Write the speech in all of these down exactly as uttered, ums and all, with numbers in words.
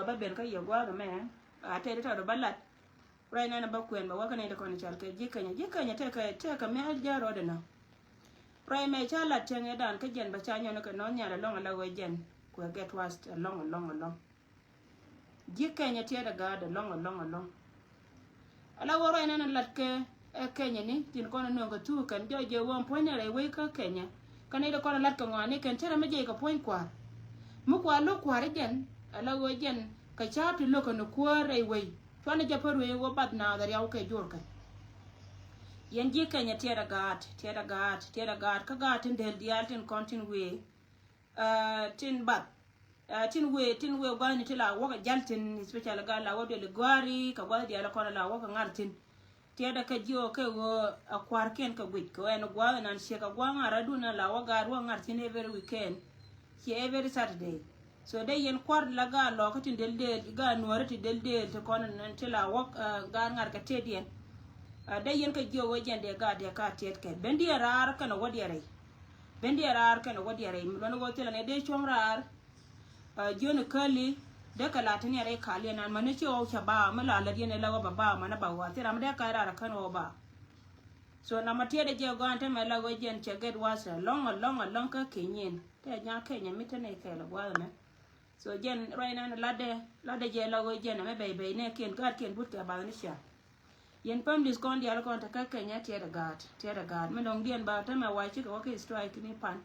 Ba ben kä yɛ gua̱a̱th ɛmɛ a tɛt tɔt ba lat. Ruac nɛn a ba kuɛn ba wä kä nɛy ti kɔn i̱ cal kɛ ji̱ Kenya. Ji̱ Kenya tɛkɛ tɛkɛ mia̱l ja̱a̱r rɔɔdɛ nɔ. Ruac mɛ ca lat cäŋ ɛ dan kä jɛn ba ca nyɔn kɛ nɔn nhial ɛlɔ̱ŋ ala ɣöö jɛn kuɛ get worse ɛlɔ̱ŋ ɛlɔ̱ŋ ɛlɔ̱ŋ. Ji̱ Kenya tiɛt ɛ gaat ɛlɔ̱ŋ ɛlɔ̱ŋ ɛlɔ̱ŋ. Ala ɣöö ruac nɛn a lat kɛ ɛ Kenya ni tin kɔn a nööŋ kɛ thuk kɛn jɔc jɛ ɣöö ɛn puɔ̱ny ni rɛy wec kä Kenya. Kä nɛy ti kɔn a lat kɛ ŋɔaani kɛn cärɛ mi jiɛc kɛ puɔ̱ny kua̱r. Mi kua̱r lo̱k kua̱r i̱ jɛn ala ɣöö jɛn kɛ ca̱a̱p ti lo̱k kɛn kuäär rɛy wec. Cuanɛ jɛ pär wec ɣöö bath naath a riaw kɛ jur kɛn. Yɛn ji̱ Kenya tiɛt ɛ gaat, tiɛt ɛ gaat, tiɛt ɛ gaat kä gaat tin del diaal tin kɔn tin wëë. Aa, tin bath. Aa, tin wëë, tin wëë gua̱thni ti la wäk a jal thi̱n, especially gal la wä duel i̱ gɔ̱a̱ri kɛ gua̱th diaal kɔn la wäk a ŋa̱r thi̱n. Tiɛtdɛ kɛ jiök kɛ ɣöö a kua̱rkiɛn kɛ guic kɛ ɣöö ɛn gua̱a̱th ɛnan ciek a gua̱a̱th ŋa̱r adun ɛn la wä gaat wä ŋa̱r thi̱n every weekend. Ciɛ every Saturday. So dee yɛn kua̱r la gaat lɔɔk kä tin del del, gaat nuääri ti del del ti kɔn ɛn ti la wä, aa, gaat ŋa̱r kɛ tëëdiɛn. Aa, dee yɛn kɛ jiök ɣöö jɛn dee gaat dee ka tiɛt kɛ ben diɛn raar kɛn a wä diɛn rɛy. Ben diɛn raar kɛn a wä diɛn rɛy mi luɔ̱n ɣöö thilɛ nɛ dee cuɔ̱ŋ raar. Aa, jiön i̱ käli dee kɛ la ti niɛr i̱ kal yɛn an mäni ci ɣɔw ca ba mi la lät yɛn ila ɣɔw ba ba mäni ba ɣɔw a thil ram dee kac raar a kän ɣɔw ba. So namɔ tiɛt ɛ jɛ gɔaa ɛn tämɛ la ɣöö jɛn cɛ get worse ɛlɔ̱ŋ ɛlɔ̱ŋ ɛlɔ̱ŋ kä Kenya in. Tɛ ja̱ Kenya mi te nɛy kɛɛl ɛ gua̱a̱th ɛmɛ. So jɛn ruac nɛn latdɛ, latdɛ jɛ la ɣöö jɛn ɛmɛ bɛy bɛy nɛɛkiɛn gaatkiɛn but kɛ bath ni cia. Yɛn families kɔn diaal kɔn te kä Kenya tiɛt ɛ gaat, tiɛt ɛ gaat. Mi dɔ̱ŋ diɛn ba tämɛ wa cikɛ wä ki strike ni pan.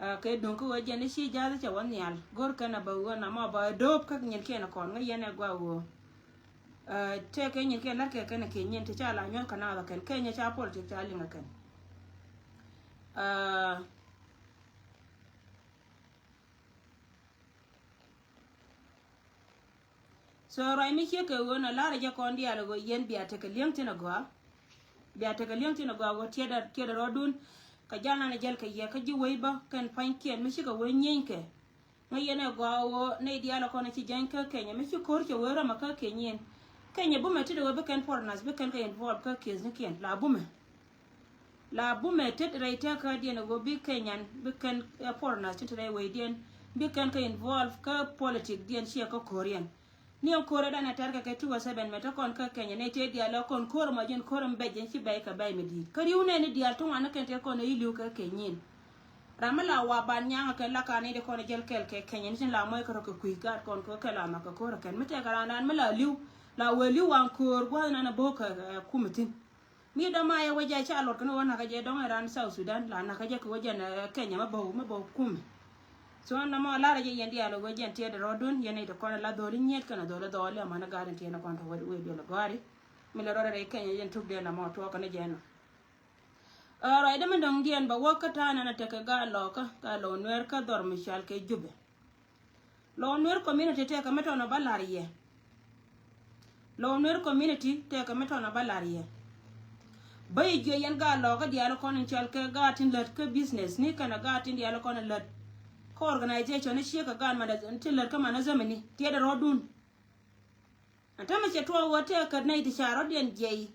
Aa, kɛ duŋ kä ɣöö jɛn i̱ ci ja̱th cɛ wä nhial go̱r kɛn a bä ɣöö namɔ ba do̱p kä nyinkiɛn kɔn ŋäc yɛn ɛ gua ɣöö. Aa, tëëkɛ nyinkiɛn la̱tkɛ kɛn ɛ kiɛ nyin ti ca la nyuɔ̱th kɛ naath ɛ kɛn Kenya ca politik ca liŋ ɛ kɛn. Aa, So ruac mi ciek kɛ ɣöö nɔ la̱rä jɛ kɔn diaal ɣöö yɛn bia tekɛ li̱eŋ thi̱n agɔaa. Bia tekɛ li̱eŋ thi̱n agɔaa ɣöö tiɛtdɛ, tiɛtdɛ rɔɔdun. Kɛ jal nan a jäl kɛ yɛ kä ji̱ wec bä kɛn pa̱nykiɛn mi cikɛ wec nyieeny kɛ. Ŋäc yɛn ɛ gɔaa ɣöö nɛy diaal ɛ kɔn a ci jäny kä Kenya mi ci ko̱r cɛ wee rɔmɛ kä Kenya in. Kenya bumɛ tetdɛ ɣöö bi kɛn foreigners bi kɛn kɛ involve kä case nikiɛn la bumɛ. La bumɛ tet rɛy tɛkädiɛn ɛ ɣöö bi Kenyan bi kɛn, eh, foreigners tin te rɛy wecdiɛn bi kɛn kä involve kä politic diɛn ciɛ kä ko̱riɛn. Ni ɛn ko̱r ɛ danɛ tɛr kɛ kɛ two oh seven mɛ te kɔn kä Kenya nɛy tëë diaal ɛ kɔn ko̱r ɛmɔ ji̱n ko̱r ɛm bɛc ji̱n ci bɛc kɛ bɛc mi di̱i̱t. Kä ri̱w nɛɛni diaal ti ŋuan ni kɛn tëë kɔn ɛ i̱ li̱w kɛ Kenya in. Ram mi la wa ban nyaŋ ɛ kɛn la ka nɛy ti kɔn ɛ jäl kɛl kɛ Kenya ni tin la mɔc kɛ rɔ kɛ kui̱ gaat kɔn kɛ kɛ la ma kɛ ko̱r ɛ kɛn mi tɛkɛ raan raan mi la li̱w la wee li̱w wan ko̱r gua̱th nan ɛ bo̱o̱k kɛ, eh, kumɛ thi̱n. Mi dɔ̱ma yɛ wä jɛ ca luɔt kɛn wä nakä jɛ dɔ̱ŋ ɛ ran South Sudan la nakä jɛ kɛ wä jɛn, eh, Kenya mä bäw mä bäw kumɛ. So nɔmɔ larɛ jɛ yɛn diaal wä jɛn tiɛɛdɛ rɔɔdun yɛn nɛy ti kɔn ɛ la dhɔli nyiet kɛn ɛ dhɔli dhɔli ɛmɔ ni gat in tiɛɛdɛ kɔn tɔ wä wee biɛl ɛ gɔ̱a̱ri. Mi lɛ rɔɔdɛ rɛy Kenya jɛn tuk dee nɔmɔ tuɔɔk kɛn jɛ nɔ. Ɛ ruacdä mi dɔ̱ŋ diɛn bɛ wä kä ta̱a̱ nɛn ɛ tekɛ gaa lɔɔkä gaa lɔɔk nueer kä dhɔr mi cal kɛ Jubɛ. Lɔw Nuer community tɛkɛ mi tɔnɔ ba la̱r yɛ. Lɔw Nuer community tɛkɛ mi tɔnɔ ba la̱r yɛ. Bä yi jiɛ yɛn gaat lɔkä diaal kɔn in cɔal kɛ gaat tin lät kä business ni kɛnɛ gaat tin diaal kɔn in lät kä organization ni ciek kɛ gaat man tin lät kä man ni zamani tiɛt rɔɔdun. Ɛn tämɛ cɛ tuɔɔk ɣöö tɛkɛ nɛy ti ca rɔ̱diɛn jiɛy.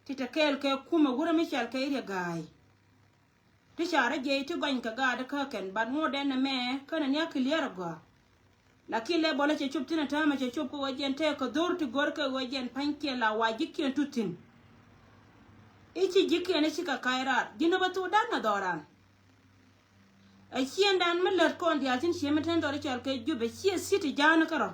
Ti te kɛɛl kɛ kumɛ wurɛ mi cɔal kɛ area ga̱a̱y. Ti ca rɔ jiɛc ti gɔny kɛ gaat kä kɛn, but ŋot ɛn ɛmɛ känɛ ni a clear a gɔaa. Lakin lɛ bɔlɛ cɛ cop thin a täämɛ cɛ cop kä ɣöö jɛn tɛɛk kɛ dho̱r ti gör kɛ ɣöö jɛn pa̱nykiɛn la wa ji̱kiɛn tut thi̱n. I̱ ci ji̱kiɛn i̱ ci kɛ ka̱c raar ji̱n ɛ bä thok da̱n a dhɔran. Ɛ ciëŋdan mi lät kɔn diaal tin cië mi ten dhɔr i̱ cɔal kɛ Jubɛ ciɛ city ja̱a̱n kärɔ.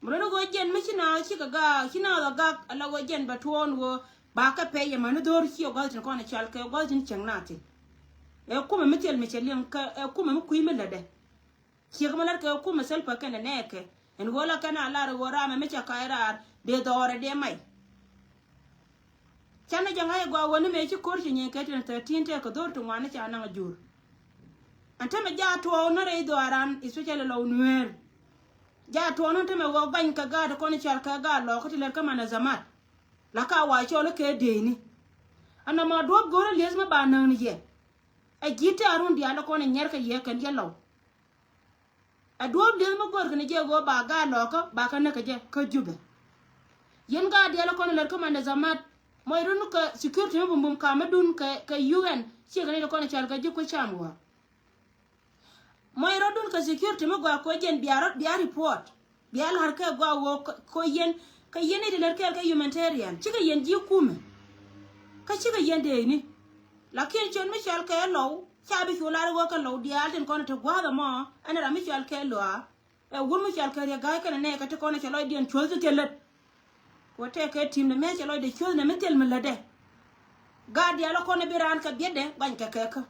Mi rɔ̱n i̱ ɣöö jɛn mi ci naath cikɛ gaak ci naath ɔ gak ala ɣöö jɛn bɛ tuɔɔn ɣöö ba kɛ pɛy ɛmɛni dho̱r ci ɛ gua̱th tin kɔn ɛ cal kɛ gua̱th tin cieŋ naath thi̱n. Ɛ kumɛ mi thil mi cɛ liŋ kɛ ɛ kumɛ mi kui̱ mi lätdɛ. Ciek mi lät kɛ ɛ kumɛ thil pɛ kɛn ɛ nɛɛkɛ ɛn ɣöö la kɛn a lar ɣöö raamɛ mi cɛ ka̱c raar dee dhɔɔrɛ dee may. Canɛ jɛ ŋa̱c ɛ gɔaa ɣöö ni mëë ci ko̱r ci nyieny kɛ tin thirteen tɛk kɛ dho̱r ti ŋuan ni ca naŋ a jur. Ɛn tämɛ jaa tuɔɔk ni rɛy dhɔaaran especially Lɔw Nueer. Jaa tuɔɔk ni tämɛ ɣöö bany kɛ gaat kɔn i̱ cal kɛ gaat lɔɔkä ti lät kä man ɛ zamat. La ka wa cɔl i̱ kɛ deeni. Ɛn nɔmɔ duɔ̱p go̱rä lieth mi ba näk ni yɛ. Ɛ ji̱ tɛ̈run diaal kɔn i̱ nyɛr kɛ yɛ kɛn yɛ Lɔw. Ɛ duɔ̱ɔ̱p lieth mi go̱o̱rkɛ ni jɛ ɣöö ba gaat lɔɔkä ba kä näk kɛ jɛ kä Jubɛ. Yɛn gaat diaal kɔn lät kä man ɛ zamat mɔc run kɛ security mi bumbum kamä dun kɛ, kɛ U N ciɛ kɛ ni kɔn cal kɛ ji̱ kui̱ cam ɣɔaa. Mɔc rɔ̱dun kɛ security mi gɔaa kɛ ɣöö jɛn bia rɔ̱, bia report. Bia la̱r kɛ gɔaa ɣöö kɛ, kɛ ɣöö yɛn, kɛ yɛn nɛy ti lät kɛɛl kɛ humanitarian. Cikɛ yɛn ji̱ kumɛ. Kä cikɛ yɛn dëëcni. Lakin ciöt mi cɔal kɛ Lɔw, ca bi cu lar ɣöö kɛ Lɔw diaal tin kɔn te gua̱a̱th ɛmɔ, ɛn ram mi cɔal kɛ Lɔa. Ɛ wur mi cɔal kɛ Riɛk Ga̱a̱c kɛnɛ nɛɛkɛ ti kɔn cɛ lɔcdiɛn cuɔ̱th ti thil lät. Ku tɛkɛ ti̱mdɛ mëë cɛ lɔcdɛ cuɔ̱th nɛ mi thil mi lätdɛ. Gaat diaal ɛ kɔn ɛ bi raan kɛ biɛtdɛ guanykɛ kɛ kä.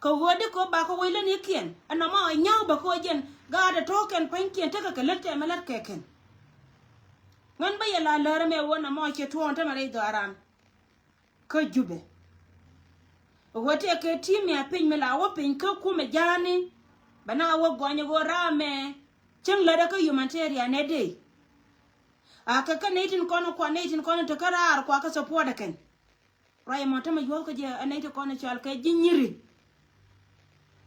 Kɛ ɣöö di kɛ ɣöö bakɛ wec lätnikiɛn ɛn nɔmɔ ɛ nyäk bä kɛ ɣöö jɛn gaat ɛ tɔ̱ɔ̱k kɛn pua̱nykiɛn tekɛ kɛ lät tɛmɛ lät kɛ kɛn. Ŋän bä yɛ la lär ɛmɛ ɣöö nɔmɔ cɛ tuɔɔn tämɛ rɛy dhɔaaran. Kä Jubɛ. Ɣöö tëë kɛ ti̱i̱ mi a piny mi la wä piny kä kumɛ ja̱a̱ni. Bɛ na wä gɔny ɣöö raamɛ cäŋ lätdä kä humanitarian ɛ dee. A kɛ kä nɛy tin kɔn kua nɛy tin kɔn te kä raar kua kä support ɛ kɛn. Ruac ɛmɔ tämɛ yuɔ̱th kä jɛ ɛ nɛy ti kɔn cɔal kɛ ji̱ nyiri.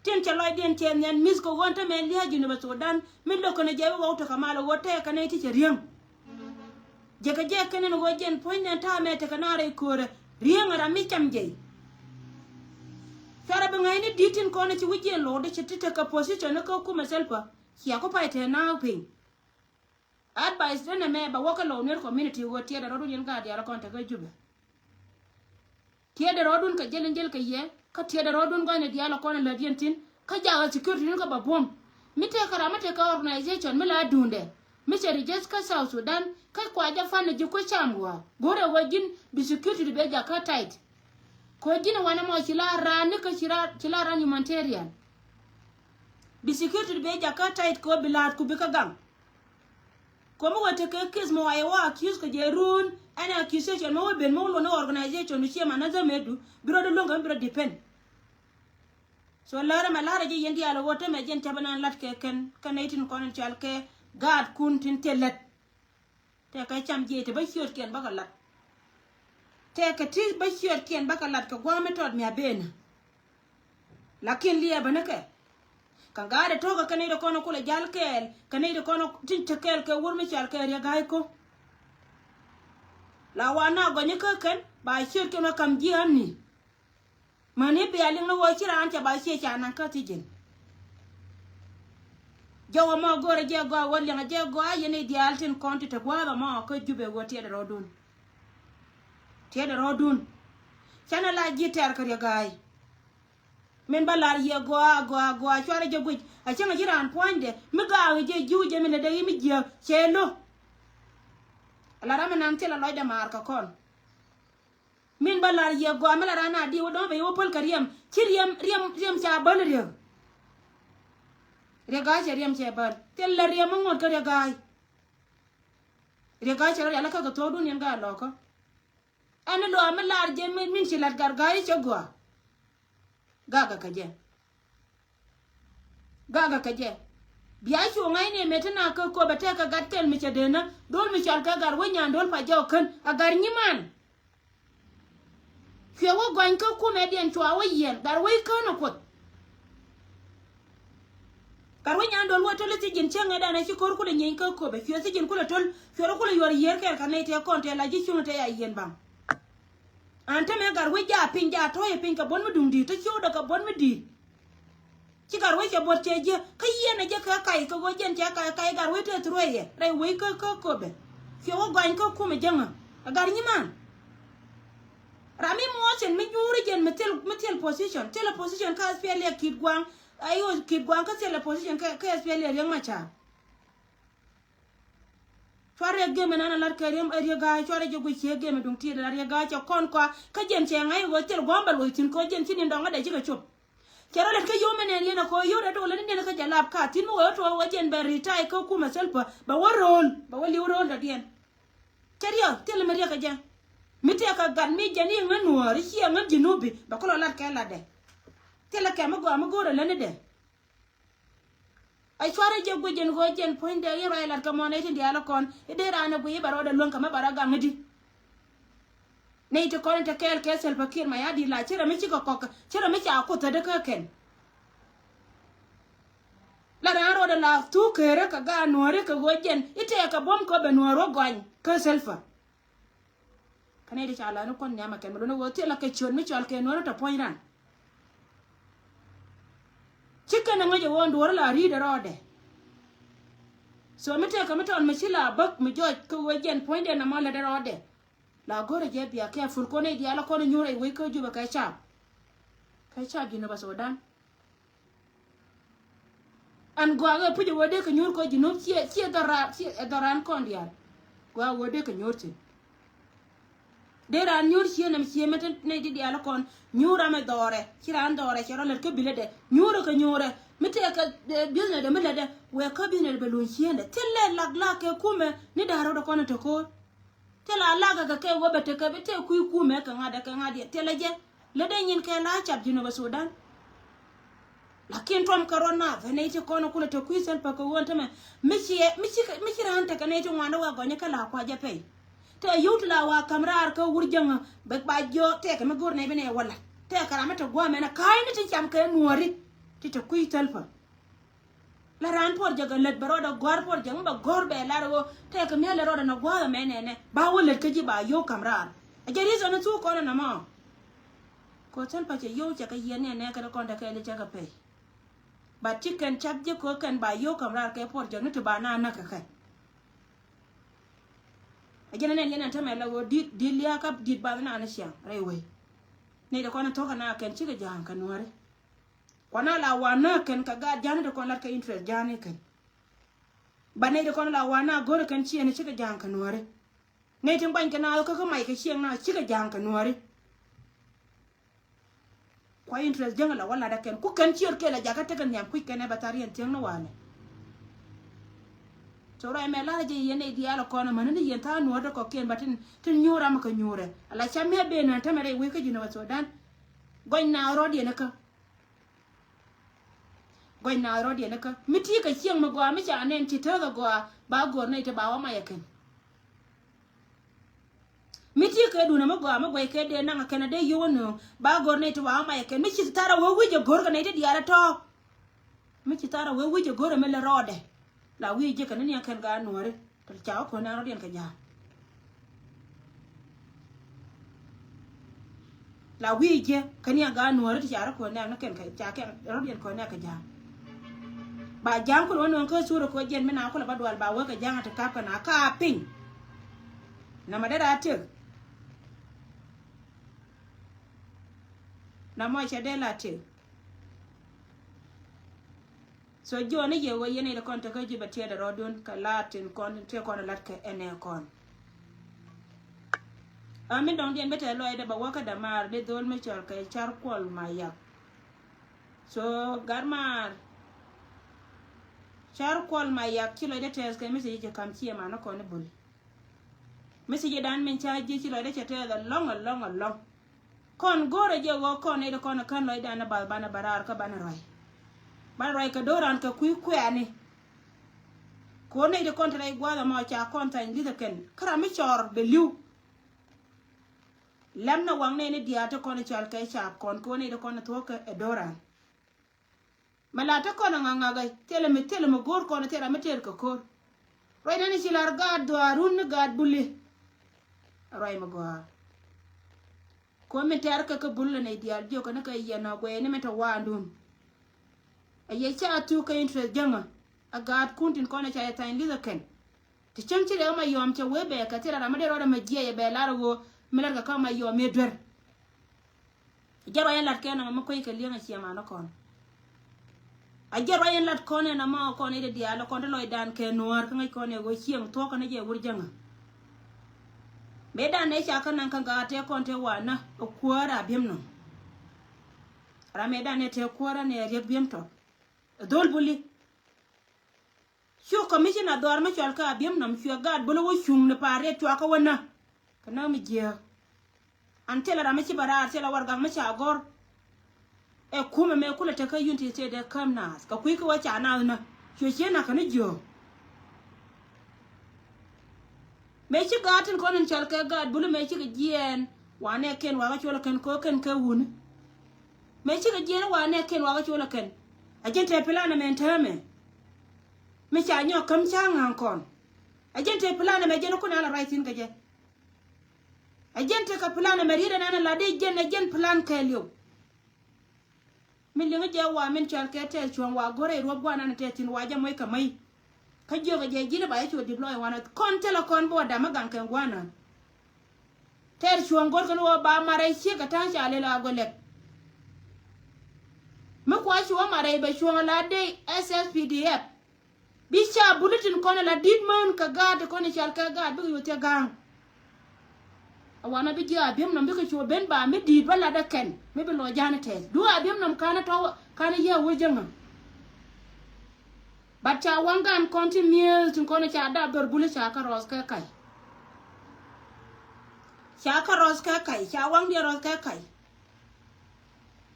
Tin cɛ lɔcdiɛn cɛ nhian mi̱th kɛ ɣöö tämɛ lia̱a̱ Junubä Sudan mi lo̱k kɛn jɛ bi wä wä tekɛ mal ɣöö tɛɛkɛ nɛy ti cɛ riäŋ. Jɛ kɛ jɛ kɛn ɛn ɣöö jɛn puɔ̱nydɛ ta̱a̱ mɛ tekɛ na rɛy köörä riäŋ ɛ ram mi cam jɛ. Cuarɛ bi ŋäcni di̱t tin kɔn ci wi̱c jɛ lo̱o̱dɛ ci ti tekɛ position ni kä kumɛ Salva. Cia ku pay tɛɛ naath piny. Advice denɛ mɛ bɛ wä kä Lɔw Nuer community ɣöö tiɛɛdɛ rɔ̱dun yɛn gaat diaal kɔn tekä Jubɛ. Tiɛɛdɛ rɔ̱dun kɛ jɛl in jɛl kɛ yɛ, kä tiɛɛdɛ rɔ̱dun gɔ̱a̱nɛ diaal kɔn in lät yɛn thi̱n, kä jakä security ni kä bɛ buɔ̱m. Mi tëëkɛ ram mi tëëkɛ organization mi la duundɛ mi cɛ register kä South Sudan, kä kua jɛ fund ji̱ kui̱ cam ɣɔaa. Go̱rɛ ɣöö ji̱n bi security ti bɛ jakä tight. Kɛ ɣöö ji̱n wanɛ mɔ ci la raan ni kä ci la, ci la raan humanitarian. Bi security ti bɛ jakä tight kɛ ɣöö bi la̱a̱t ku bi kä gaŋ. Kɛ ɣöö mi wä tekɛ case mɔ wa yɛ wä accuse kɛ jɛ run ɛn accusation mɔ wä ben mɔ wä luɔ̱n ni organization du ciɛ ma na dhamɛ du bi rɔ di luɔ̱ŋ kɛ mi bi rɔ depend. So lärä mɛ la̱rä ji̱ yɛn diaal ɣöö tämɛ jɛn ca̱pɛ nan la̱t kɛ kɛn kɛ nɛy tin kɔn in cɔal kɛ gaatkun tin thil lät. Tɛkɛ cam jiɛc te bä ciötkiɛn bäkɛ lat. Tɛkɛ ti bä ciötkiɛn bäkɛ lat kɛ gua̱a̱th mi tɔt mi a benä. Lakin liɛɛbä ni kɛ. Kɛ gaatdɛ to̱kä kɛ nɛy ti kɔn kulɛ jal kɛɛl kɛ nɛy ti kɔn tin te kɛɛl kɛ wur mi cal kɛ Riɛk Ga̱a̱c ko̱. La wa na gɔny kä kɛn ba ciötkiɛn wä kam ji̱ amni. Mäni bia liŋ ni ɣöö ci raan cɛ ba ciɛ ca naŋ kä thi̱ji̱n. Jɔwä mɔ go̱rɛ jɛ gɔaa wä liɛŋɛ jɛ gɔaa yɛn i̱ diaal tin kɔn ti te gua̱a̱th ɛmɔ kä Jubɛ ɣöö tiɛɛdɛ rɔ̱dun. Tiɛɛdɛ rɔ̱dun. Canɛ la ji̱ tɛr kä Riɛk Ga̱a̱c. Min ba lar yɛ gɔaa gɔaa gɔaa cuarɛ jɛ guic a cäŋɛ ji̱ raan pua̱nydɛ mi gaakɛ jɛ ji̱w jɛ min lɛ dee i̱ mi jiääk cɛ lo̱. Ala ram mi nan thilɛ lɔcdɛ maar kɛ kɔn. Min bä lar yɛ gɔaa mi la raan a diw dɔ̱ŋ bɛ yɛ wä päl kɛ riɛm ci riɛm riɛm riɛm ca bäl Riɛk. Riɛk Ga̱a̱c cɛ riɛm cɛ bäl thil la riɛm mi ŋuɔ̱t kä Riɛk Ga̱a̱c. Riɛk Ga̱a̱c cɛ rɔ rial kä kɛ thuɔ̱ɔ̱dun yɛn Ga̱a̱c lɔkä. Ɛn ni luaak mi lar jɛ min ci lat Gat Ga̱a̱c cɛ gɔaa. Gakɛ kɛ jɛ. Gakɛ kɛ jɛ. Bia cu ŋa̱cni mëë ti na kä Köpɛ tɛkɛ gat kɛl mi cɛ denä do̱l mi cɔal kɛ Gat Wec Nyando̱l pa jɔk kän a Gat nyiman. Cuɛ wä gɔny kä kumɛ diɛn cua wä yiɛn Gat Wec kän a Kuoth. Gat Wec Nyando̱l wä töl i̱ thi̱ji̱n cäŋɛ danɛ ci ko̱r kulɛ nyieny kä Köpɛ cuɛ thi̱ji̱n kulɛ töl cuɛ rɔ kulɛ yuɔr yiër kɛɛl kɛ nɛy tëë kɔn tëë la ji̱ cuŋ tëë a yiɛn baŋ. An tämɛ Gat Wec jaa piny jaa tɔ̱ɔ̱c piny kɛ buɔ̱t mi duŋ di̱i̱t te ciökdɛ kɛ buɔ̱t mi di̱i̱t. Ci Gat Wec cɛ buɔ̱t cɛ jiäk kä yiɛn ɛ jɛ kɛ kac kɛ ɣöö jɛn cɛ kac kac Gat Wec te through ɛ yɛ rɛy wec kä kä Köpɛ. Cuɛ wä gɔany kä kumɛ jäŋä ɛ Gat nyiman. Ram mi muɔth cin mi nyuuri jɛn mi thil mi thil position thil ɛ position kä S P L A Kiit Gua̱a̱ŋ. Ayo Kiit Gua̱a̱ŋ kä thil ɛ position kä S P L A Riɛk Macar. Cuarɛ gem ɛn an a lat kɛ riɛm ɛ Riɛk Ga̱a̱c cuarɛ jɛ guic ciɛ gem ɛ duŋ tiɛɛdɛ la Riɛk Ga̱a̱c cɛ kɔn kɔa kä jɛn cɛ ŋa̱c ɛ ɣöö thil gua̱a̱m bɛ luɔc thi̱n kɛ ɣöö jɛn ci ni̱n dɔ̱ŋ kä dɛ cikɛ cop. Cɛ rɔ lɛt kä yom ɛn ɛn yɛn ɛ kɛ ɣöö yot ɛ do̱l ɛn ni nɛn kä jɛ lap ka thi̱n mi ɣöö ɛ tuɔɔk ɛ ɣöö jɛn bɛ ri̱t tay kä kumɛ thil pä bɛ wä ro̱o̱l bɛ wä li̱w ro̱o̱l dɔ̱diɛn. Cɛ riɛk thil mi riɛk ɛ jɛ mi tëëk kɛ gat mi jɛn i̱ ŋän nuɔ̱ɔ̱r i̱ ciɛ ŋän ji̱ nupi bɛ kulɔ lat kɛ latdɛ. Thil ɛ kɛ mi gɔaa mi go̱o̱r ɛ lät ni dɛ. A cuarɛ jɛ guic jɛn ɣöö jɛn puɔ̱nydɛ in ruac lat kɛ mɔ nɛy tin diaal ɛ kɔn i̱ dee raan ɛ guic i̱ bɛ rɔɔdɛ luäŋ kɛ mɛ bɛ rɔ gaŋ i̱di. Nɛy ti kɔn in te kɛɛl kɛ Salva Kiir Mayardit la ci rɛ mi cikɛ kɔk ci rɛ mi ca kuoth thätdä kä kɛn. La raan rɔɔdɛ la thuk keerä kɛ gaat nuääri kɛ ɣöö jɛn i̱ tɛɛkɛ buɔ̱m kɛ bɛ nuäär wä gɔany kä Salva. Kä nɛy ti ca lɔcni kuɔth nhiam ɛ kɛn mi luɔ̱n ɛ ɣöö thilɛ kɛ ciöt mi cɔal kɛ nuɔ̱ɔ̱ri tɔ puɔ̱ny ran. Ti kɛn a ŋäc a ɣöö duɔ̱ɔ̱r la ri̱i̱dɛ rɔɔdɛ. So mi tëëkɛ mi tɔn mi ci la bäk mi jɔc kä ɣöö jɛn puɔ̱nydɛ nɔmɔ lätdɛ rɔɔdɛ. La go̱rɛ jɛ bia careful kɔn i̱ diaal kɔn i̱ nyuur i̱ wec kä Jubɛ kɛ cap. Kɛ cap Jinub Sudan. Ɛn gɔaa ɣöö puc ɛ wee dee kɛ nyuur kɔ Jinub ciɛ ciɛ dhɔra ciɛ ɛ dhɔran kɔn diaal. Gɔaa ɣöö dee kɛ nyuur thi̱n. Dee raan nyuur cië nɛm cië mɛ te nɛy ti diaal kɔn nyuur ram ɛ dhɔrɛ ci raan dhɔrɛ cɛ rɔ lät kä bilɛ dɛ nyuurɛ kɛ nyuurɛ mi tëëkɛ business dɛ mi lät dɛ wɛɛ kä business dɛ bɛ luny ciëndɛ thilɛ lak lak kɛ kumɛ ni da̱a̱r rot ɛ kɔn ɛ te ko̱o̱r. Thilɛ a lak kɛ kɛ wä bɛ tekɛ bi tëë kui̱ kumɛ kɛ ŋa̱t dɛ kɛ ŋa̱t dɛ thilɛ jɛ. Lät dee nyin kɛ la cap Jinub Sudan. Lakin tuɔm kɛ ruɔt na vɛ nɛy ti kɔn kulɛ te kui̱ Salva kɛ ɣöö tämɛ mi ci mi ci mi ci raan tekɛ nɛy ti ŋuan wä gɔnyä kä la kuacä pɛy. Tɛ yio̱w ti la wa ka̱m raar kä wur jäŋä bɛ ba jiɔ tɛkɛ mi go̱r nɛy bi nɛy wä la̱t tɛkɛ ram mi te gua̱a̱mɛ nɛ ka̱a̱cni ti cam kɛ nuɔ̱ɔ̱ri ti te kui̱ Salva. La raan puɔr jɛ kɛ lät bɛ rɔɔdɛ gɔ̱a̱r puɔr jɛ ŋä bɛ gɔ̱r bɛ lar ɣöö tɛkɛ mi lät rɔɔdɛ nɛ gua̱a̱mɛ nɛnɛ ba wä lät kä ji̱ ba yio̱w ka̱m raar. A jɛ reason ni thuk kɔn ɛn ɛmɔ. Kɛ Salva cɛ yio̱w cɛ kɛ yiɛn ni ɛnɛ kɛn kɔn te kɛɛli cɛ kɛ pɛy. But ci kɛn cap ji̱ kɛ kɛn ba yio̱w ka̱m raar kɛ puɔr jɛ ni ti ba na näk kɛ kɛn. A jɛn ɛn ɛn yɛn ɛn tämɛ la ɣöö di̱t di̱t lia̱a̱ kä di̱t bath na ni ciaŋ rɛy wei. Nɛy ti kɔn thuɔ̱k kɛ na kɛn cikɛ ja̱a̱ŋ kɛ nuääri. Kuana la wa näk kɛn kɛ gaat ja̱a̱ni ti kɔn lat kɛ interest ja̱a̱ni kɛn. But nɛy ti kɔn la wa na go̱rɛ kɛn ciɛn cikɛ ja̱a̱ŋ kɛ nuääri. Nɛy ti guany kɛ na kä kä mac kɛ cieŋ na cikɛ ja̱a̱ŋ kɛ nuääri. Kua interest jäŋ la wä lat ɛ kɛn ku kɛn ciöt kɛl ɛ jakä tekɛ nhiam kui̱c kɛn ɛ bɛ thar yɛn thiäŋ ni walɛ. So ruac mɛ lar jɛ yɛn nɛy diaal ɛ kɔn ɛ mäni ni yɛn tha̱a̱ŋ nuɔ̱ɔ̱r ti kɔ̱kiɛn bä tin tin nyuur ram ɛ kɛ nyuurɛ ala ca mɛ ben nään tämɛ rɛy wec kä Jinub Sudan. Gɔny na rɔ̱diɛn ɛ kä Gɔny na rɔ̱diɛn kä mi ti kɛ cieŋ mi gɔaa mi ca nɛn ci tääth ɛ gɔaa ba go̱r nɛy ti ba wä mac ɛ kɛn. Mi ti kɛ dunä mi gɔaa mi guɛc kɛ dee naŋ ɛ kɛn ɛ dee yio̱w ɛ nööŋ ba go̱r nɛy ti ba wä mac ɛ kɛn mi ci thar ɛ wee wi̱c ɛ go̱r kɛ nɛy ti diaal ɛ tɔ̱ɔ̱k. Mi ci thar ɛ wee wi̱c ɛ go̱r ɛ mi lɛ rɔɔdɛ la wi̱i̱ ji̱ kɛ ni niɛŋ kɛn gaa nuɔ̱ɔ̱ri. Tɔ̱ ca wä kuäär nɛɛk rɔ̱diɛn kɛ ja̱a̱ŋ. La wi̱i̱ jiɛ kä ni a gaat nuɔ̱ɔ̱ri ti ca rɔ kuäär nɛɛk ni kɛn kɛ ca kɛn rɔ̱diɛn kuäär nɛɛk kɛ ja̱a̱ŋ. Ba ja̱a̱ŋ kulɛ wä nuɔ̱ɔ̱ŋ kä thurɛ kɛ wä jiɛn mi na kulɛ ba dual ba wee kɛ ja̱a̱ŋ a ti kap kɛ na ka piny. Nɔmɔ dee raa tëk. Nɔmɔ cɛ dee la tëk. So jiɔni yɛ wee yɛn i̱ kɔn tekä ji̱ bɛ tiɛɛdɛ rɔɔdun kɛ laat tin kɔn tin tiɛ kɔn lat kɛ ɛnɛ kɔn. A min dɔŋ diɛn bɛ tɛ lɔcdɛ bɛ wä kä dämaar di dhol mi cɔl kɛ car kuɔl ma yak. So gat maar car kuɔl ma yak ci lɔcdɛ tɛɛth kɛ mi ci ji̱ ci kam ciɛ man kɔn i̱ bul. Mi ci ji̱ dan min ca ji̱ ci lɔcdɛ cɛ tɛɛth alɔŋ alɔŋ alɔŋ. Kɔn go̱o̱rɛ jɛ ɣöö kɔn nɛy ti kɔn kän lɔcdan ni bath banɛ bä raar kä banɛ ruac. Banɛ ruac kɛ do̱ran kɛ kui̱ kuɛɛni. Ko̱r nɛy ti kɔn te rɛy gua̱a̱th ɛmɔ ca kɔn thany li̱th ɛ kɛn kä ram mi cɔɔr bɛ li̱w. Lɛm ni waŋ nɛy ni diaal ti kɔn i̱ cɔal kɛ caap kɔn ko̱r nɛy ti kɔn i̱ thuɔ̱k kɛ ɛ do̱ran. Mɛ la te kɔn a ŋa̱ŋa̱k ɛ thilɛ mi thilɛ mi go̱o̱r kɔn thilɛ mi tëër kɛ ko̱r. Ruac nɛn ci lar gaat dhuaar run ni gaat buli. Ruac mi gɔaa. Kuɔ̱n min tɛ̈r kɛ kä bul lɛ nɛy diaal jiök kɛn kɛ yɛn a guɛɛni min te waandun. A yɛ ca thuk kɛ interest jäŋä a gaatkun tin kɔn a ca yɛ thany li̱th ɛ kɛn. Ti cäŋ ci rɛw ma yɔm cɛ wee bɛɛkɛ thil ram mi dee rɔɔdɛ mɛ jiɛc ɛ bɛ lar ɛ ɣöö mi latkɛ kä ma yɔm mëë duer. A jɛ ruac in lat kɛn nɔmɔ mi kuec kɛ li̱eŋ a ciɛ man ɛ kɔn. A jɛ ruac in lat kɔn in nɔmɔ kɔn in diaal ɛ kɔn ti lɔcdan kɛ nuäär kä ŋäc kɔn in ɛ ɣöö cieŋ thuɔ̱k kɛn a jɛ wur jäŋä. Mëë dan nɛ ca kä naŋ kä gaat tëë kɔn tëë wanä ɛ kuäär a bi̱em nɔm. Ram mëë dan nɛ tëë kuäär anɛ riek bi̱em tɔt. Ɛ dhol buli. Cu commissioner dhɔr mi cɔl kä Abiɛm nɔm cuɛ gaat bul wä cuŋ ni pa̱a̱r riɛt cuakä wä nä. Kɛ nä mi jiääk. An thilɛ ram mi ci bɛ raar thilɛ warɛgak mi ca gɔ̱r. Ɛ kumɛ mëë kulɛ tekä Unity State ɛ käm naath kɛ kui̱ kä wä ca naath nä. Cuɛ ciɛ nakä ni jiääk. Mëë ci gaat tin kɔn in cɔl kɛ gaat bul mëë cikɛ jiɛɛn wanɛ kɛn wakä cuɔl kɛn kɛ kɛn kɛ wuni. Mëë cikɛ jiɛɛn wanɛ kɛn wakä cuɔl kɛn. A jɛn te plan ɛmɛ ɛn täämɛ. Mi ca nyɔk käm ca ŋa̱ŋ kɔn. A jɛn te plan ɛmɛ jɛn kun ala ruac thi̱n kɛ jɛ. A jɛn te kɛ plan ɛmɛ riet ɛn an la dee jɛn a jɛn plan kɛɛliw. Mi liŋ jɛ wa min cɔal kɛ tɛth cuɔ̱ŋ wa go̱rɛ ruɔp guanan tɛth thin wa jɛ moc kɛ mɛy. Kä jiök jɛ ji̱n ba jɛ cu deploy wanɔ kɔn thilɛ kɔn bɔ dam mi gaŋ kɛ guanan. Tɛth cuɔ̱ŋ go̱r kɛn wä ba marɛ ciek kɛ ta̱a̱ŋ ca lel a gɔ lɛk. Mi kua ci wä marɛ bɛ cuɔ̱ŋ la dee S S P D F. Bi ca bul itin kɔn ala dit män kɛ gaat ti kɔn ical kɛ gaat bikɛ yoth cɛ ga̱a̱ŋ. A wanɔ bi jiɛ a bi̱em nɔm bikɛ cuɔ ben ba mi di̱i̱t bä lat ɛ kɛn mi bi lɔ ja̱a̱n tɛth duŋ a bi̱em nɔm ka̱n tɔ̱ ka̱n yɛ wä jäŋä. Bat ca waŋ gan kɔn ti mi̱eeth tin kɔn ca dap dhɔr bul ca kä rɔth kɛ kac. Ca kä rɔth kɛ kac ca waŋ diɛ rɔth kɛ kac.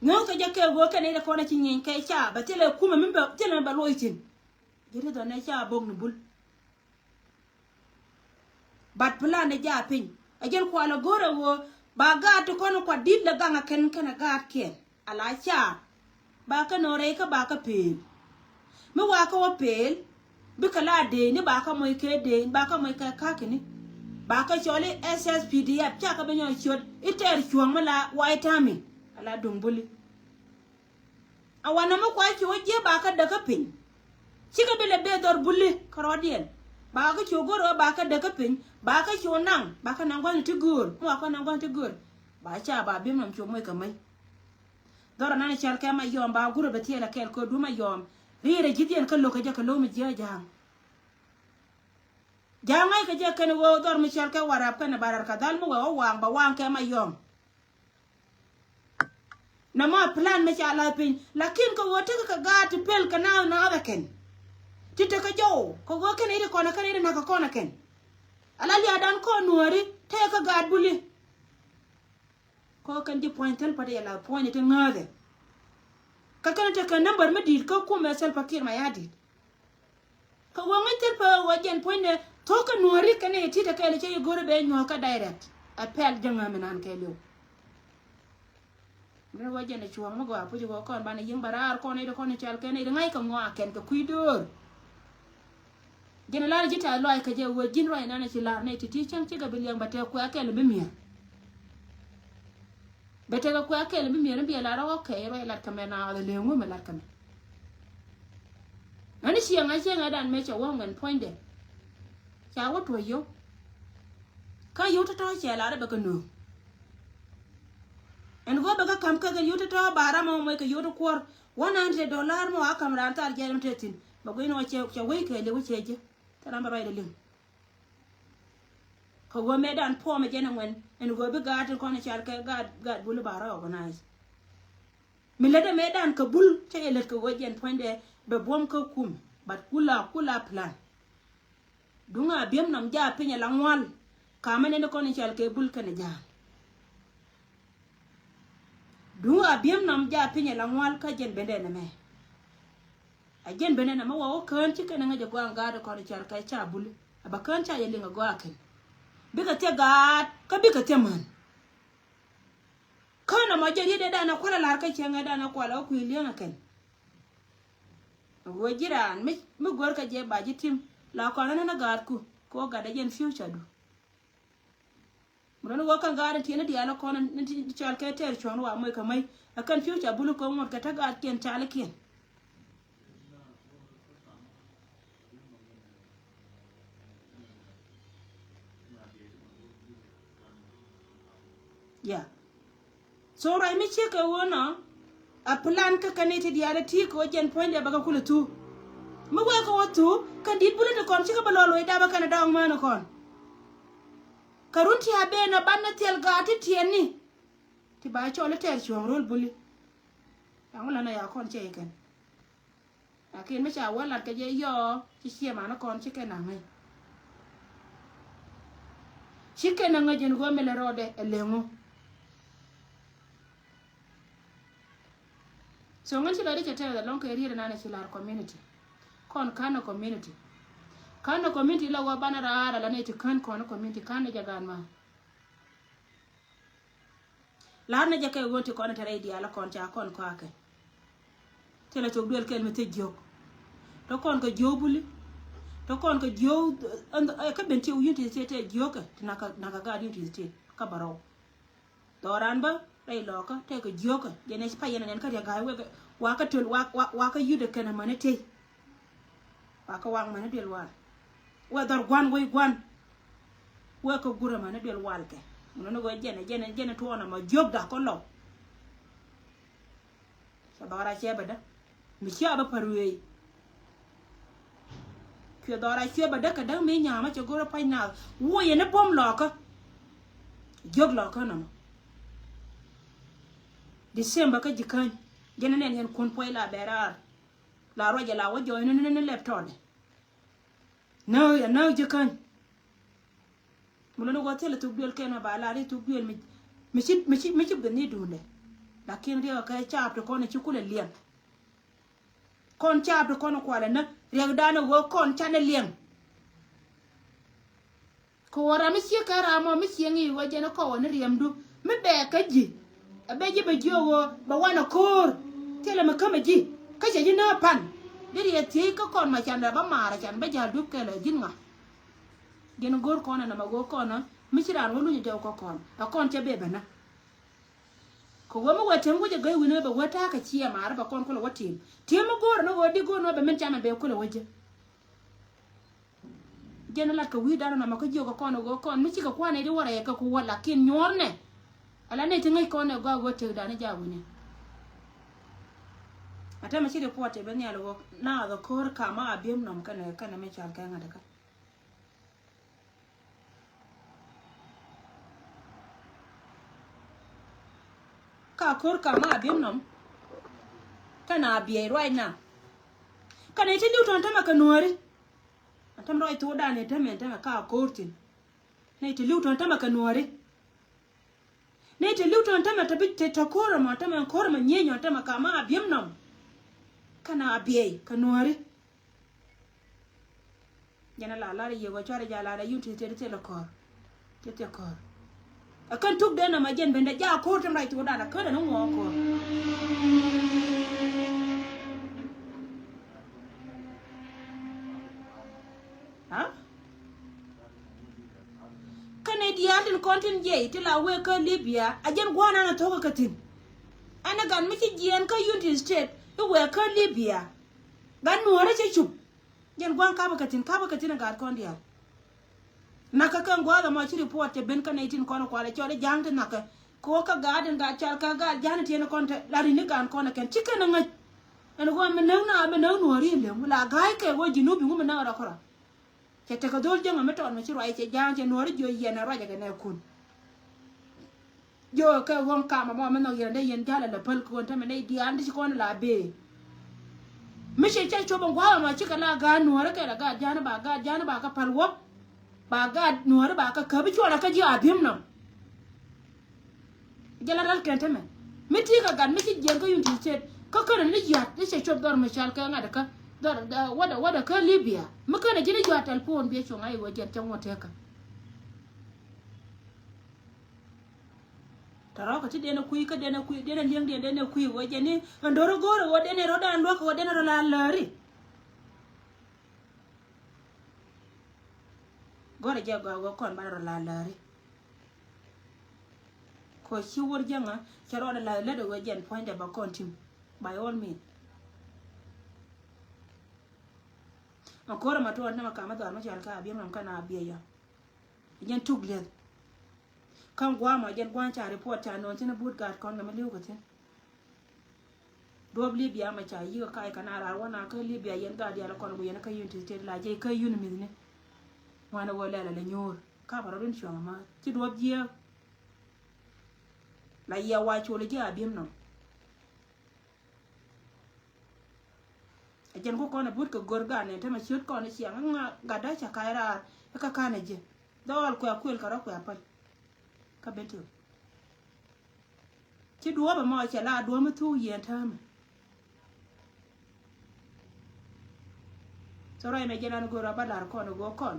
Ŋäth kɛ jɛ kɛ wä kɛn ɛ kɔn a ci nyieeny kɛ ca bɛ thilɛ kumɛ mi bɛ thilɛ mi bɛ loc thin. Ji̱n ti dhɔnɛ ca bok ni bul. But plan ni ja piny. A jɛn kual a go̱r a ɣöö ba gaat ti kɔn kua dit lɛ gaŋ a kɛn kɛn a gaatkiɛn. Ala ca ba kä nɔ rɛy kä ba kä pel. Mi wa kä wä pel. Bikɛ la dee ni ba kä mɔc kɛ dee ba kä mɔc kɛ kakini. Ba kä cɔli S S P D F ca kä bi nyɔk ciöt i tɛɛr cuɔ̱ŋ mi la White Army. Ala duŋ buli. A wanɛ mi kua ci wä jiɛ ba kä däkä piny. Cikɛ bi lɛ bee dhɔr buli kärɔ̱diɛn. Ba kä ci wä go̱r wä ba kä däkä piny ba kä ci wä naŋ ba kä naŋ gua̱n ti göör mi wa kä naŋ gua̱n ti göör. Ba ca ba bi̱m nɔm ci wä moc kɛ mäc. Dhɔr anan cɛl kɛ ma yɔm ba gurɛ bɛ thiɛl a kɛl kä du ma yɔm. Ri̱i̱rɛ ji̱thiɛn kä lo̱k kɛ jɛ kɛ lo̱k mi jiɛ ja̱a̱ŋ. Ja̱a̱ŋ ŋa̱c kɛ jɛ kɛn ɣöö dhɔr mi cɛl kɛ warap kɛn ba rar kɛ dhal mi wɛ wä waaŋ ba waaŋ kɛ ma yɔm. Nɔmɔ plan mi ca la̱th piny lakin kɛ ɣöö tekɛ kɛ gaat ti pel kɛ naath naath ɛ kɛn. Ti tekɛ jɔw kɛ ɣöö kɛn iri kɔn ɛ kɛn iri nakä kɔn ɛ kɛn. Ala lia̱a̱dan kɔn nuääri tekɛ kɛ gaat buli. Kɛ ɣöö kɛn ji̱ puɔ̱ny thil päti yɛ la̱th puɔ̱ny ɛ ti ŋääthɛ. Kä kɛn tekɛ nambär mi di̱i̱t kä kumɛ Salva Kiir Mayardit. Kɛ wä ŋäc thil pä wä jɛn puɔ̱nydɛ thok kä nuɔ̱ɔ̱ri kɛn i̱ ti̱t ɛ kɛɛl i̱ cä i̱ go̱rä bɛ nyuɔ̱ɔ̱k kä direct. Ɛ pɛl jäŋä mi nan kɛɛliw. Mi wä jɛn i̱ cuɔ̱ɔ̱ŋ mi gɔaa puc i̱ wä kɔn banɛ yi̱ŋ bɛ raar kɔn i̱ di kɔn i̱ cɔal kɛn i̱ di ŋa̱c kɛ ŋɔaa kɛn kɛ kui̱ döör. Jɛn i̱ lar ji̱ tɛth lɔac kɛ jɛ wä ji̱n ruac nan i̱ ci lar nɛy ti̱ti̱ cäŋ cikɛ bi liɛŋ bɛ tɛk kuɛ kɛl i̱ bi mi̱er. Bɛ tekɛ kuɛ kɛl mi mier in biɛ lar ɣɔk kɛ ruac lat kɛ mɛ na ɣɔth ɛ leŋ wä mɛ lat kɛ mɛ. Ɣän ciɛŋ a ciɛŋ ɛ dan mɛ cɛ wä ŋuɛn puɔ̱nydɛ. Ca wä tuɔ̱c yio̱w. Kä yio̱w tɔ̱tɔ̱ cɛ lar ɛ bɛ kɛ nööŋ. Ɛn ɣöö bɛ kä ka̱m kä kɛ yio̱w tɔ̱tɔ̱ ba ram ɛ mɔ mɔc kɛ yio̱w ti kuɔr. One hundred dollar mɔ a ka̱m raan thar jɛɛl mi te thi̱n bɛ gui̱n ɣɔc cɛ wec kɛ liw cɛ ji̱. Thil ram bɛ ruacdɛ liŋ. Kɛ ɣöö mëëdan puɔmɛ jɛn ɛ ŋuɛn ɛn ɣöö bi gaat tin kɔn ɛ cal kɛ gaat gaat bul i̱ ba rɔ organize. Mi lätdɛ mëëdan kɛ bul cä yɛ lät kɛ ɣöö jɛn puɔ̱nydɛ bɛ buɔ̱m kä kum. But kula kula plan. Duŋ a bi̱em nɔm jaak piny ɛ la ŋual. Kamɛ nɛn kɔn i̱ cal kɛ bul kɛnɛ ja̱a̱ŋ. Duŋ a bi̱em nɔm jaak piny ɛ la ŋual kä jɛn bendɛ nɛmɛ. A jɛn bendɛ nɛmɛ wä wä kään ci kɛn ɛ ŋäc ɛ gua̱a̱ŋ gaat kɔn i̱ cal kɛ ca bul. A bɛ kään ca yɛ liŋ ɛ gɔaa kɛn. Bikɛ thiɛ gaat kä bikɛ thiɛ män. Kään ɛmɔ jɛ riet ɛ danɛ kual ɛ la̱r kä cieŋ ɛ danɛ kual ɛ kui̱ li̱eŋ ɛ kɛn. Wee ji̱ raan mi mi guäär kä jɛ ba ji̱ tim la kɔn ɛ nɛn ɛ gaatku kɛ wä gat ɛ jɛn future du. Mi rɔ̱n wä kɛn gaat ɛ tiɛn ɛ diaal ɛ kɔn ɛ ti cɔal kɛ tɛɛr cuɔ̱n wa moc kɛ mec ɛ kɛn future bul ɛ kɛ ŋuɔ̱t kɛ te gaatkiɛn calikiɛn. Yeah. So ruac mi ciek kɛ ɣöö nɔ a plan kä kɛn i̱ ti diaal i̱ ti kɛ ɣöö jɛn puɔ̱nydɛ bɛ kɛ kulɛ thuk. Mi wee kɛ ɣöö thuk kɛn di̱t bul i̱ ti kɔn cikɛ bɛ lɔ loc dap ɛ kɛn ɛ dɔɔk mään ɛ kɔn. Kɛ run ti a ben ɔ banɛ thil gaat ti tiɛɛni. Ti ba cɔl i̱ tɛɛr cuɔ̱ɔ̱ŋ ro̱l buli. Ɛŋu lɛn ɛ ya kɔn cɛ ikɛn. Lakin mi ca wä lat kɛ jɛ yɔɔ ci ciɛ man kɔn ci kɛn aŋäc. Ci kɛn aŋäc ɛn ɣöö mi lɛ rɔɔdɛ ɛ leŋu. So ŋän ci lɔcdä cɛ tɛth ɛlɔ̱ŋ kɛ riet ɛnan ɛ ci lar community. Kɔn ka̱n ɛ community. Ka̱n ɛ community la wä banɛ raar ala nɛy ti ka̱n kɔn ɛ community ka̱n ɛ jɛ gan ma. La̱r ni jɛ kɛ ɣöö ti kɔn te rɛy diaal kɔn ca kɔn kɔakɛ. Thilɛ thok duel kɛl mi thiec jiök. Te kɔn kɛ jiök buli. Te kɔn kɛ jiök kä ben ti Unity State te jiökɛ ti nakä nakä gaat Unity State kä bärɔw. Dhɔran bä rɛy lɔkä te kɛ jiökɛ jɛ nɛ ci pay yɛn anɛn kä riɛ ga̱a̱c wekɛ. Wakä töl, wa, wa, wakä yut ɛ kɛn amäni tey. Wakä wak amäni duël wal. Wɛ dhɔr gua̱n wec gua̱n. Wɛ kä gur amäni duël wal kɛ. Mun ni gɔɔ jɛn, jɛn, jɛn tuɔɔn ama jiök dak kä lɔw. Cɛ dhɔra cɛ bɛ dä. Mi cia bä pär wee. Cuɛ dhɔra cuɛ bä dä kɛ däŋ mi nyamä cɛ go̱rä pa̱ny naath. Wuɔ yɛn ni buɔ̱m lɔkä. Jiök lɔkä nɔmɔ. December kä ji̱ käny. Jɛn nɛn yɛn kuɔn puɔy la bɛ raar. La ruacɛ la wä jɔɔy ni ni ni lɛp tɔɔdɛ. Nääk yɛ nääk ji̱ käny. Mi luni wä thilɛ thuk duël kɛn mɛ ba lar i̱ thuk duël mi, mi ci, mi ci, mi ci ben ni duundɛ. Lakin riɛk kɛ caap ti kɔn ci kulɛ liɛŋ. Kɔn caap ti kɔn kualɛ nä riɛkdan ɛ ɣöö kɔn canɛ liɛŋ. Kɛ ɣöö ram mi ciek kɛ ram mɔ mi cieŋ i̱ ɣöö jɛn ɛ kɔwä ni riɛmdu mi bɛɛk kä ji̱. Ɛ bɛ ji̱ bɛ jiök ɣöö bɛ wanɛ ko̱o̱r. Thilɛ mi kämɛ ji̱ kä cɛ ji̱ nääk pan. Bi riɛk thiec kä kɔn ma can rɛ bä maarä can bä ja̱l dup kɛl ɛ ji̱n ŋa. Jɛn go̱r kɔn ɛ nɔmɔ go̱r kɔn ɛ mi ci raan wä luny ɛ jɔw kä kɔn ɛ kɔn cɛ bɛ bɛ nä. Kɛ ɣöö mi wä ti̱em wä jɛ gäy wi̱n ɛ bɛ wä ta̱a̱ kɛ ciɛ maarä bɛ kɔn kulɛ wä ti̱em. Ti̱em mi go̱r ɛ ni ɣöö di go̱r ni wä bɛ min can ɛ bɛ kulɛ wä jɛ. Jɛn lat kɛ wi̱i̱ dan nɔmɔ kä jiök kɛ kɔn ɛ ɣöö kɔn mi cikɛ kuan ɛ di wä rɛy kɛ ku wä lakin nyuɔ̱ɔ̱r nɛ. Ala nɛ ti ŋäc kɔn ɛ gɔaa ɣöö tëkdan ɛ jaak wi̱n ɛ. Ɛ tɛmɛ ci report ɛ ben nhial ɣöö naath ɛ ko̱r ka̱m a bi̱em nɔm kɛnɛ kɛnɛ mi cal kɛ ŋa̱t ɛ kä. Ka ko̱r ka̱m a bi̱em nɔm. Kɛn a biɛy right now. Kɛn a ti li̱w tɔn tämɛ kɛ nuääri. An tämɛ ruac thokdan ni tämɛ tämɛ ka ko̱r thi̱n. Ni ti li̱w tɔn tämɛ kɛ nuääri. Ni ti li̱w tɔn tämɛ te bi te tɔ ko̱r ɛmɔ tämɛ ko̱r ɛmɔ nyieny ɔ tämɛ ka̱m a bi̱em nɔm. Kɛn a biɛy kɛ nuääri. Jɛn a la lar yiëë wä cuarɛ ja lar a yun ti thil thil kɔr. Ti thil kɔr. A kän tuk den ama jɛn bendɛ ja kɔr ti mrac thok dan a kän a ni ŋuɔ kɔr. Ha? Kän a diaal tin kɔn tin jiɛc ti la wee kä Libya a jɛn gua̱n an a thok a kä thi̱n. An a gan mi ci jiɛɛn kä United States i wee kä Libya. Gan nuɔ̱ɔ̱rä cɛ cup. Jɛn gua̱n kapä kɛ thi̱n, kapä kɛ thi̱n ɛ gaat kɔn diaal. Nakä kɛn gua̱a̱th ɛmɔ ci report cɛ ben kä nɛy tin kɔn kualɛ cɔl i̱ ja̱a̱ŋ ti nakä. Kɛ wä kä gaat in gaat cal kä gaat ja̱a̱n tiɛn kɔn te la rin i̱ gaan kɔn ɛ kɛn ci kɛn ɛ ŋäc. Ɛn ɣöö mi näk na mi näk nuɔ̱ɔ̱ri ilem la ga̱a̱c kɛ ɣöö ji̱ nupi ŋu mi näk rɔ kärɔ. Cɛ tekɛ dho̱l jäŋä mi tɔɔt mi ci ruac cɛ ja̱a̱ŋ cɛ nuɔ̱ɔ̱ri jiɔ yɛn ɛ ruacɛ kɛ nɛ kun. Jiökɛ ɣöŋ kamɛ mɔ mi nhɔk yɛn dee yɛn ja̱l ala päl kɛ ɣöö tämɛ nɛy diaal ti ci kɔn la bee. Mi cɛ cɛ cop in gua̱a̱k ɛmɔ cikɛ la gaat nuɔ̱ɔ̱ri kɛ la gaat ja̱a̱ni ba gaat ja̱a̱ni ba kä päl wä. Ba gaat nuɔ̱ɔ̱ri ba kä käp i̱ cuɔl akä ji̱ a bi̱m nɔm. Jɛ la ral kɛn tämɛ mi ti kɛ gat mi ci jiɛn kä yun ti cet kä känɛ ni ya̱t ni cɛ cop dhɔr mi cal kɛ ŋa̱t kä dhɔr wadɛ wadɛ kä Libya mi känɛ ji̱ ni ya̱t tɛl puɔ̱n biɛ cuɔ̱ŋ a i̱ wä jiɛn cä ŋuɔ̱t tekɛ. Tɔrɔkɛ ti den a kui̱ kä den a kui̱ den a li̱eŋ den den a kui̱ wee jɛ ni ɛn do̱r a go̱o̱r a wee den a rɔ dan luäk a wee den a rɔ la lääri. Go̱o̱r a jɛ gɔaa wee kɔn ban a rɔ la lääri. Kɔ ci wur jäŋä cɛ rɔɔdɛ la lät a wee jɛn puɔ̱nydɛ ba kɔn tim. By all means. A ko̱r a ma tuɔɔn tämɛ kamä dhɔr ma cɔal kä a biɛ mam kä na a biɛ yɔ. Jɛn tuk lieth. Kä gua̱a̱mɔ jɛn gua̱a̱n ca report ca nɔn cin a but gaat kɔn kɛ mi li̱w kɛ thin. Duɔ̱p Libya mɛ ca yi̱k a kac kɛ na raar wä na kä Libya yɛn gaat diaal kɔn ku yɛn kä yun ti tet la jɛy kä yun mi̱thni. Ŋuan a wä lɛl a lɛ nyuur ka pa rɔ̱dun cuɔ̱ŋ a ma ci duɔ̱p jiääk. La yia wa col ji̱ a bi̱m nɔ. A jɛn ku kɔn a but kɛ gör gan ni tämɛ ciöt kɔn ni ciaŋ ŋa gatdä ca ka̱c raar. Kä ka̱n a ji̱ dhɔɔl kuɛ a kuël kɛ rɔ kuɛ a päl. Kä ben ti ci duɔ̱ɔ̱p ɛmɔ cɛ la duɔ̱ɔ̱p mi thuk yɛn täämɛ. Thorɔy mɛ jɛn an go̱o̱r a ba lar kɔn a go̱o̱r kɔn.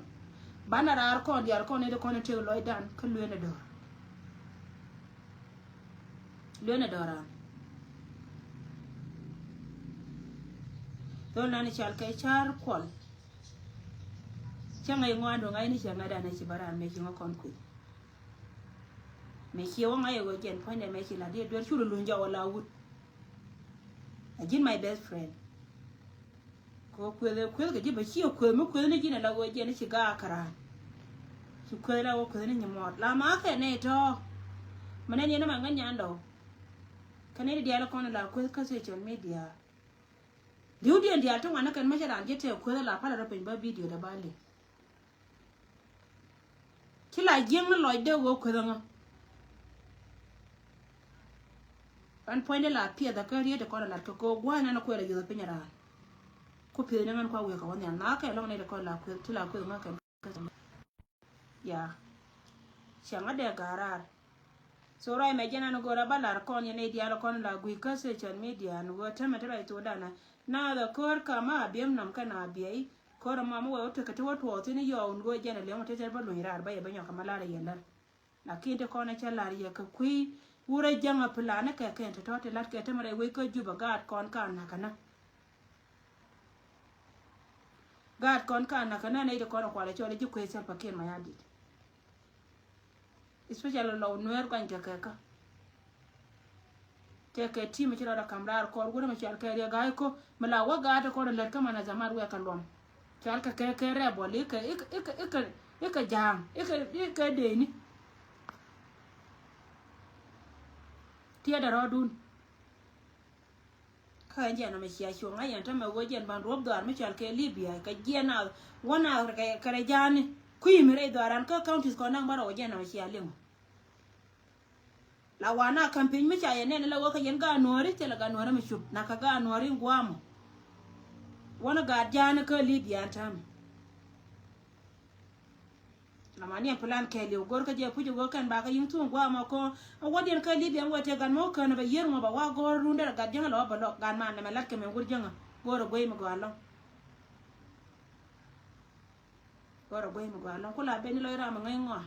Banɛ raar kɔn diaal kɔn in ti kɔn in tëk lɔcdan kä luenɛ dɔ̱r. Luenɛ dɔ̱ran. Dhol nan i̱ cal kɛ car kuɔl. Cä ŋäc ŋuan duŋ ŋa̱c ni cä ŋa̱c dan ɛ ci bä ran mëë ci ŋä kɔn kui̱. Mëë ci wä ŋa̱c ɛ ɣöö jɛn puɔ̱nydɛ mëë ci la̱t di duer cu luluny jɔw ɛ la wut. A ji̱n my best friend. Kɛ kueth, kueth kɛ ji̱ bä ci kueth mi kueth ni ji̱n ala wee jɛn ci gaak kɛ raan. Ci kueth ala wee kueth ni nyi muɔt. La ma kɛ nɛy tɔ̱. Mɛ nɛn yɛn ma ŋäc nyan dɔw. Kɛ nɛy diaal kɔn la kueth kä social media. Li̱w diɛn diaal ti ŋuan ni kɛn mɛ cɛ raan ji̱ tɛɛ kueth ala palɛ rɔ piny bä video dɛ ba li̱w. Ci la jiäkni lɔcdɛ ɣöö kueth ɛŋä. Ɛn puɔ̱nydɛ la piɛth kä riet ti kɔn lat kɛ kɛ gua̱a̱th nan kuɛ la yuth piny raan. Ku pieth ni ŋän kua wek kɛ wä nhial na kɛ lɔŋ ni ti kɔn la kueth ti la kueth ŋä kɛn. Ya. Ciaŋä dee garar. So ruac mɛ jɛn an go̱o̱r a ba lar kɔn yɛn nɛy diaal kɔn la gui̱c kä social media ni ɣöö tämɛ ti ruac thokdan. Naath ɛ ko̱r ka ma a biɛm nɔm kɛn a biɛy. Ko̱r ɛmɔ mi wee wä tekɛ ti wä tuɔɔk thi̱n i̱ yɔɔk wun go̱o̱r jɛn ɛ liɛŋ wä ti tɛr bä luny raar bä yɛ bä nyɔk kɛ ma lar ɛ yɛn lär. Lakin ti kɔn ɛ cä lar yɛ kɛ kui̱ wurɛ jäŋ ɛ plan ɛ kɛ kɛn tɔ̱tɔ̱ ti lat kɛ tämɛ rɛy wec kä Juba gaat kɔn ka nakä nä. Gaat kɔn ka nakä nä nɛy ti kɔn ɛ kual ɛ cɔl ɛ ji̱ kueec Salva Kiir Mayardit. Especially lɔw Nuɛɛr guany kɛ kɛ kä. Tɛ kɛ team ci rɔɔdɛ kam raar kɔr wurɛ mi cɔal kɛ Riek Gai Kok mi la wä gaat ti kɔn lät kä man a zamat wɛ kɛ luɔm. Cɔal kɛ kɛ kɛ rebel ikɛ ikɛ ikɛ ikɛ ikɛ ja̱a̱ŋ ikɛ ikɛ deni. Tiɛɛdɛ rɔɔdun. Kä ɛn jɛn ɛmɛ cia cuɔ̱ŋ a yɛn tämɛ ɣöö jɛn ban ruɔ̱p dhɔaar mi cɔal kɛ Libya kɛ jiɛn a wä na kɛ kɛ rɛ ja̱a̱ni kui̱ mi rɛy dhɔaar an kä counties kɔn da̱ŋ bä rɔ wä jɛn ɛmɛ cia liŋ. La wan a campaign mi ca yɛ nɛn la wä kä yɛn gaat nuɔ̱ɔ̱ri thilɛ gaat nuɔ̱ɔ̱ri mi cup na kɛ gaat nuɔ̱ɔ̱ri in gua̱a̱mɔ. Wä ni gaat ja̱a̱ni kä Libya an tämɛ. Lamaniɛn plan kɛɛliw go̱r kä jɛ puc go̱r kɛn bakɛ yiŋ thuŋ guamɔ ko. Wädiɛn kä Libya wä tɛ gan mɔ kän bɛ yier ŋɔ ba wa go̱r rundɛ gat jäŋ lɔ bɛ lɔ gan man nɛmɛ lat kɛ mɛ wur jäŋ go̱r a guey mi gɔa lɔŋ. Go̱r a guey mi gɔa lɔŋ kula ben lɔ ram ŋäc ŋɔ.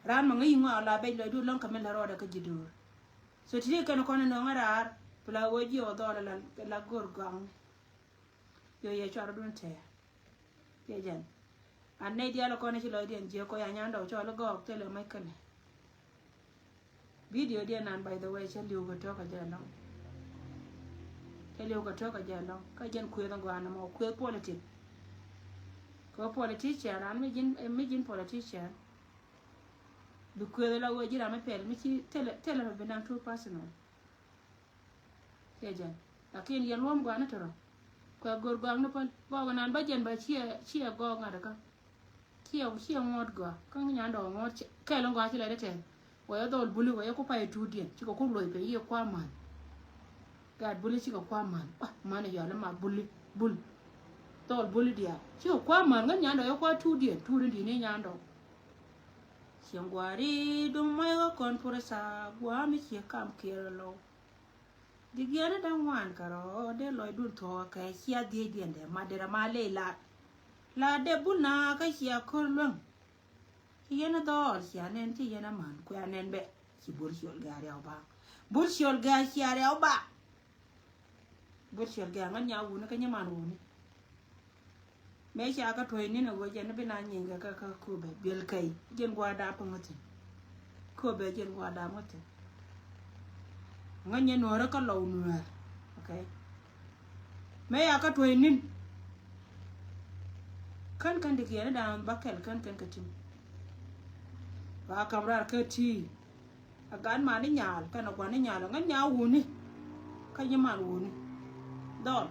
Ram ŋäc ŋɔ la ben lɔ du lɔŋ kɛ mi la rɔɔdɛ kä ji̱ duur. So ti kɛn kɔn nɔŋ a raar pla wä jiɛ wä dhɔl la go̱r gɔaŋ. Yo yɛ cɔr dun tɛɛ. Piɛ jɛn. An nɛy diaal kɔn ci lɔcdiɛn jiɛ kɔ ya nyan dɔw cɔl gɔɔk thilɛ mac kɛnɛ. Video diɛn nan by the way cɛ liw kɛ tɔk kɛ jɛ lɔŋ. Cɛ liw kɛ tɔk kɛ jɛ lɔŋ kä jɛn kueth gɔaa nɔmɔ kueth politic. Kɛ politician an mi jin mi jin politician. Bi kueth la wee ji̱ ram mi pɛl mi ci thilɛ thilɛ mi bi naŋ too personal. Ciɛ jɛn. Lakin yɛn luɔm gɔaa ni tɔrɔ. Kuɛ go̱r gɔaa ni päl. Gɔaa nan bä jɛn bä ciɛ ciɛ gɔaa ŋa̱t kä. Ciɛ ciɛ ŋuɔ̱t gɔaa kä nyan dɔɔ ŋuɔ̱t kɛl in gɔaa ci lɛ dee tɛth. Wɛ yɛ dhɔl buli wɛ yɛ ku pay tuut diɛn cikɛ ku loc pɛ yiëë kua man. Gaat buli cikɛ kua man. Ah, man yɔl ma buli bul. Dhɔl buli diaal cikɛ kua man ŋä nyan dɔɔ yɛ kua tuut diɛn tuut in di̱i̱t ni nyan dɔɔ. Cieŋ gua̱a̱ri duŋ mac ɣä kɔn pur sa gua̱a̱ mi cie kam kiɛɛr lɔw. Digiɛn da̱ŋ ŋuan kärɔ̱ dee lɔcdun thuɔ̱k kɛ cia dhiecdiɛn dee mat derɛ ma ley lat. Lat dee bul na kä cia ko̱r luäŋ. Ci yɛn a dhɔɔl cia nɛn ci yɛn a man kuɛ a nɛn bɛ. Ci bul ciöl gɛ a riaw ba. Bul ciöl gɛ a cia riaw ba. Bul ciöl gɛ a ŋän nya wuni kä nyi man wuni. Mëë ca kä tuɔ̱c ni̱n a ɣöö jɛn bi na nyieny kɛ kä kä köpɛ biɛl kɛy jiɛn gua̱a̱r da̱a̱ päŋä thi̱n. Köpɛ jiɛn gua̱a̱r da̱a̱ mä thi̱n. Ŋäc nyɛ nuäärä kä lɔw nuäär. Okay. Mëë ca kä tuɔ̱c ni̱n. Kän kän di kiɛn da̱a̱n ba kɛl kän kän kä tim. Ba kam raar kä ti. A gat man ni nyaal kɛn a guan ni nyaal a ŋäc nya wuni. Kä nyi man wuni. Dhɔl.